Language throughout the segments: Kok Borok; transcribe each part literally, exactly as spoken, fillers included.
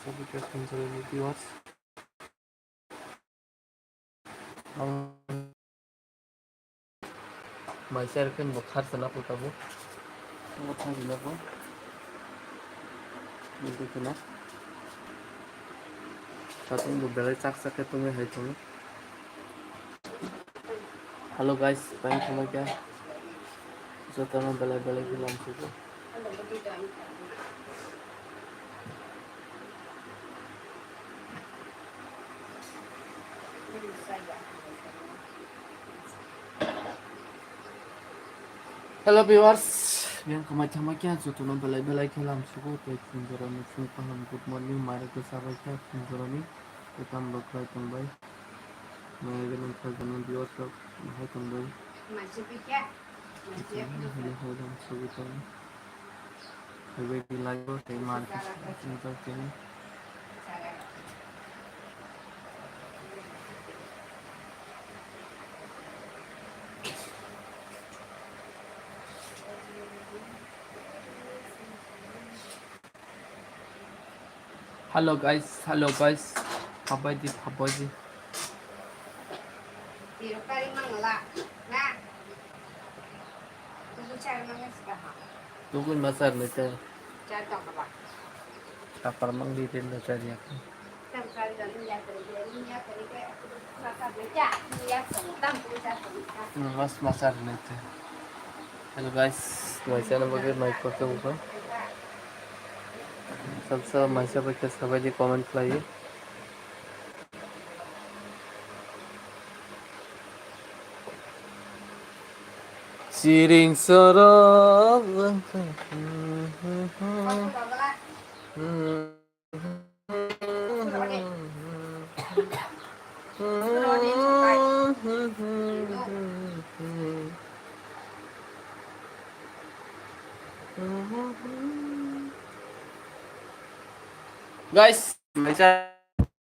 Sabikha Khunjorani viewers. Ang mai share khe bo khar sana pho tabuk. Bo thang jina pho. Bo kheno. Satung bo belai chak chak khe tongwi hai tongo. Hello guys, thank you, Mike. Jotono belai belai khe lamsugo. Hello viewers, yang kamai thamai kya jotono belai belai khe lamsugo tei phunjorani phung kaham good morning mairok khe sabai kha phunjorani. Tei tamo rok khlai tongbai. Maya gwnang kha gwnang viewers rok bahai tongbai. Hino hai lamsugo tong. Hai bai di live o tei ma khe enjoy khe. Hello guys, hello guys. Habai di, habai di. Tiro kari mangala. Na. Tugu char mangala sika ha. Tugu masar nete. Char tong kaba. Kapar mang di tin da char yak. Tam kari da ni ya kari, ni ya kari ke. Masar nete. Hmm, mas masar nete. Hello guys, my channel bagwi nai korte bukan. Salsa maisa bai khe sabai di comment khlai. Siring sorok. Guys, maisa.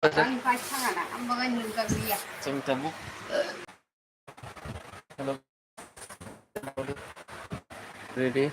Ang paithangana, ang bagay nungkagriya. Chwng tabuk. Hello. Ready?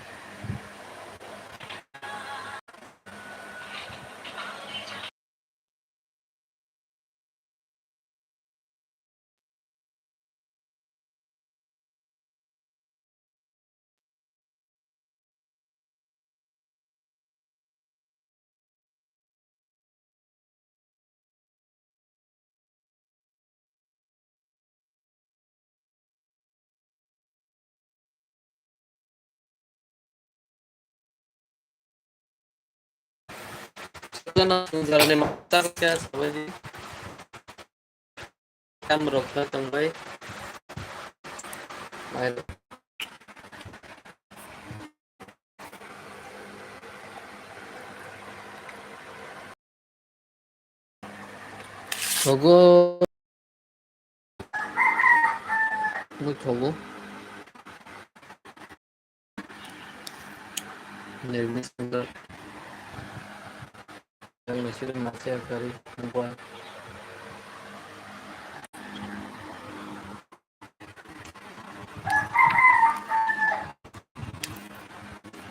Tam rok kha tong bai. Mai. Thogo. Bo thogo. Nirmit Sundar. Yang masih masih kari buat.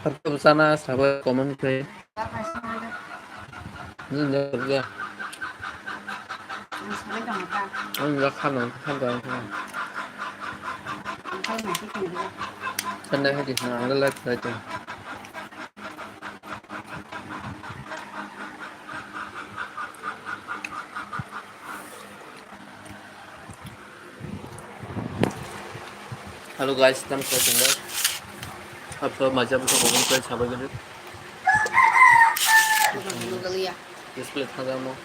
Harta sana sabai comment khe. Ni ne ya. Ang ya khano khano. Khana hai di na ang like like. Hello guys, tamo khe tongo. Hapsa maja bwsa bokol khe sabai gede. Display thangamo.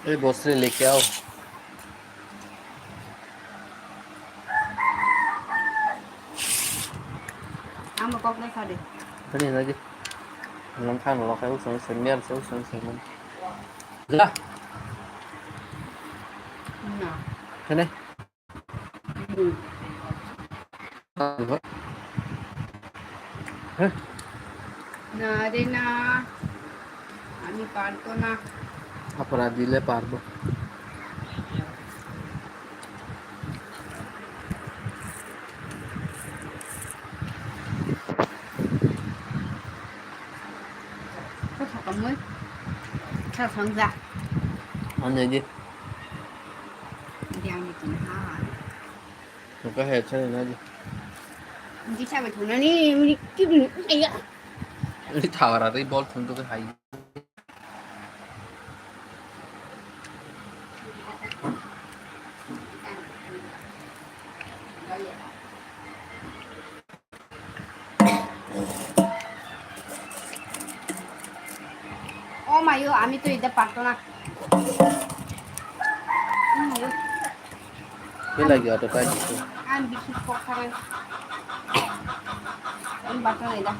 Ei bosre lekhe ao. Ang bo kok nai kha de. Ani nagi. Nang khan lo khai usung se mer se usung se. Ja. Na. Kene. না রে না, আমি পারবো না। Thapra dile parbo. Kok thok kamoi. Sa sangja. Ane di. Di ang di tuni ha. Nokha hai chani na di. Di sabai thunani muni kibni ya. Ni thawara ri bol thung to hai. O mayo, ami to ida parto na. O mayo. Ke lagi auto kai di. Ang bisu kok sarai. Ang bato na ida.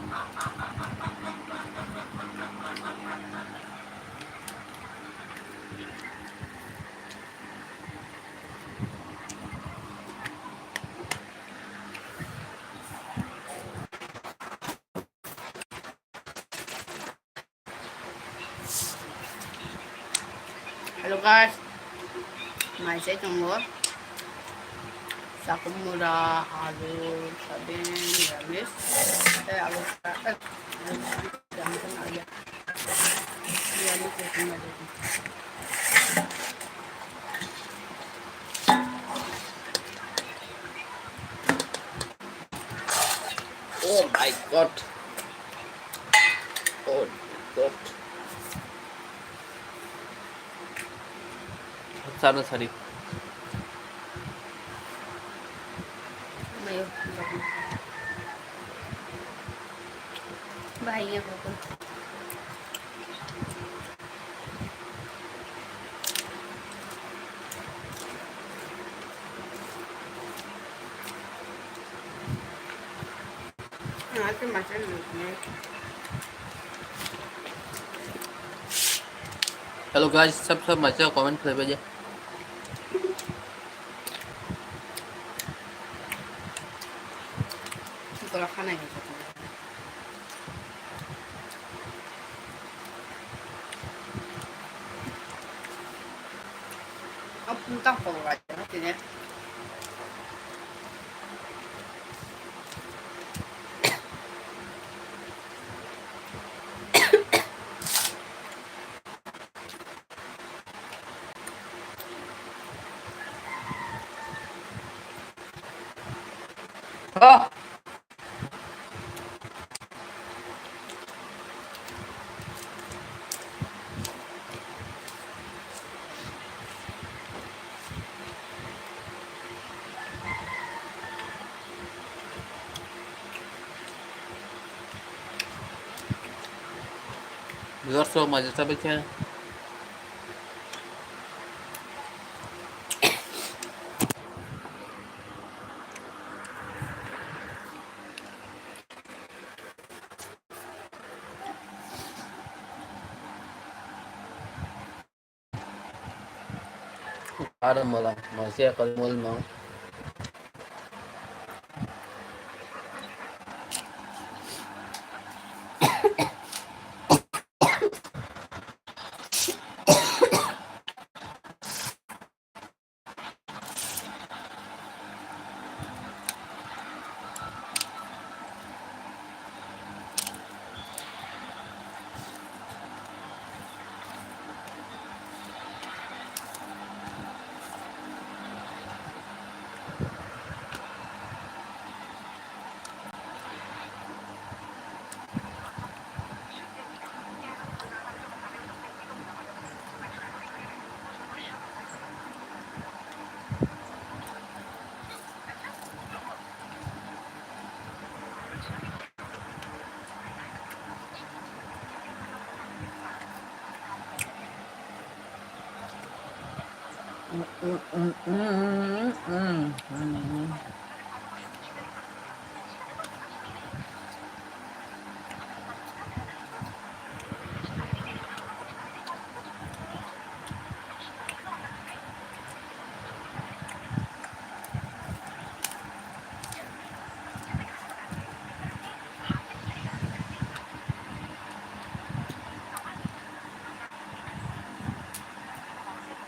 Hello guys, mai se tongo. Sakumura, alu, sabin, ramis, eh, alu, eh, Oh my God. Oh my God. Sana sari. Mayo. Bahaya ko. Hello guys, sab sab mai comment khlaibai di. Viewers rok mai jesa bai khe. Aro mala, masi akal mol mang.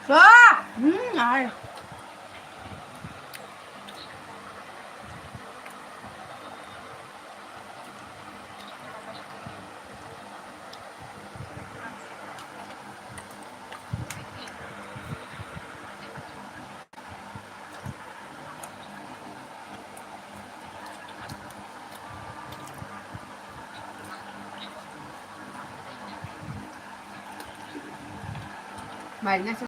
Ah! Hmm, ai. Mai na